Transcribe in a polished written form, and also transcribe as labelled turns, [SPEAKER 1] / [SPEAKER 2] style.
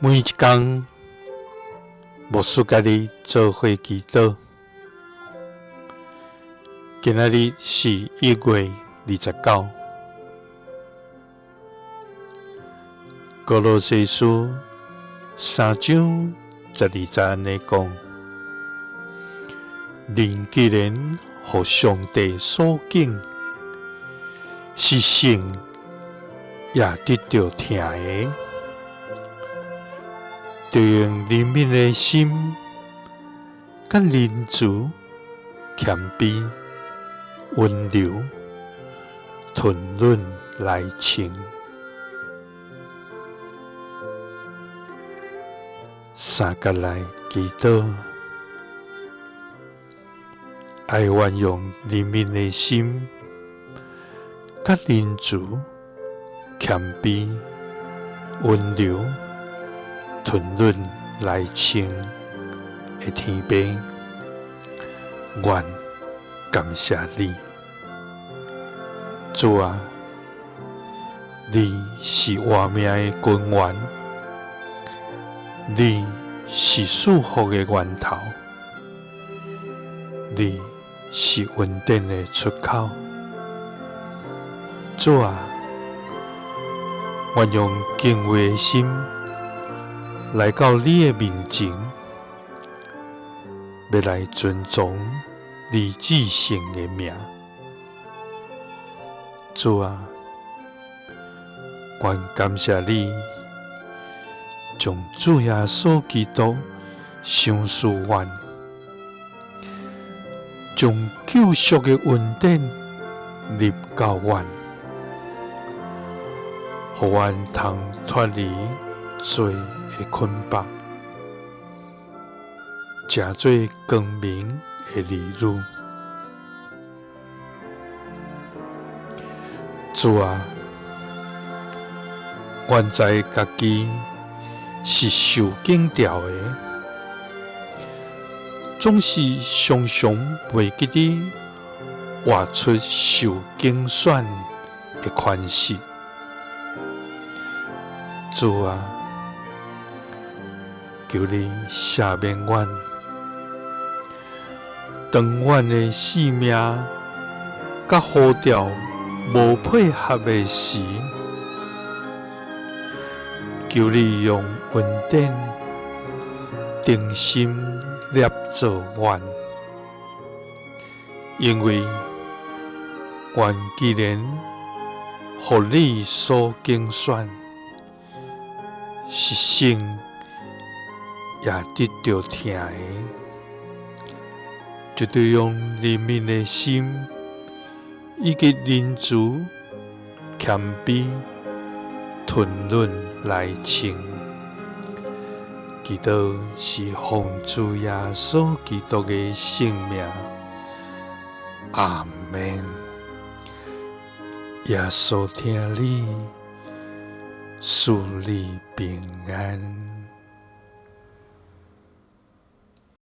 [SPEAKER 1] 每一工，牧師佮你做伙祈禱。今仔日是1月29。歌羅西書3章12節按呢講：人既然予上帝所揀，是聖也得著疼的，著用憐憫的心，佮仁慈、謙卑、溫柔、吞忍來穿。三角來祈禱，愛願用憐憫的心，佮仁慈、謙卑、溫柔、吞忍來穿的天父，阮感謝你，主啊，你是活命的根源，你是賜福的源頭，你是恩典的出口。主啊，阮用敬畏的心來到你的面前，欲來尊崇你至聖的名。主啊，阮感謝你，將主耶穌基督賞賜阮，將救贖的恩典臨到阮，予阮通脫離罪的捆綁，成做光明的兒女。主啊，阮知家己是受揀召的，總是常常袂記得活出受揀選的款式。主啊，求你赦免阮，當阮的性命佮呼召無配合的時，求你用恩典重新捏造阮，因為阮既然予你所揀選，是聖也得著疼的，就著用憐憫的心以及仁慈、謙卑、吞忍來穿。祈禱是奉主耶穌基督的聖名，阿們。耶穌疼你，賜你平安。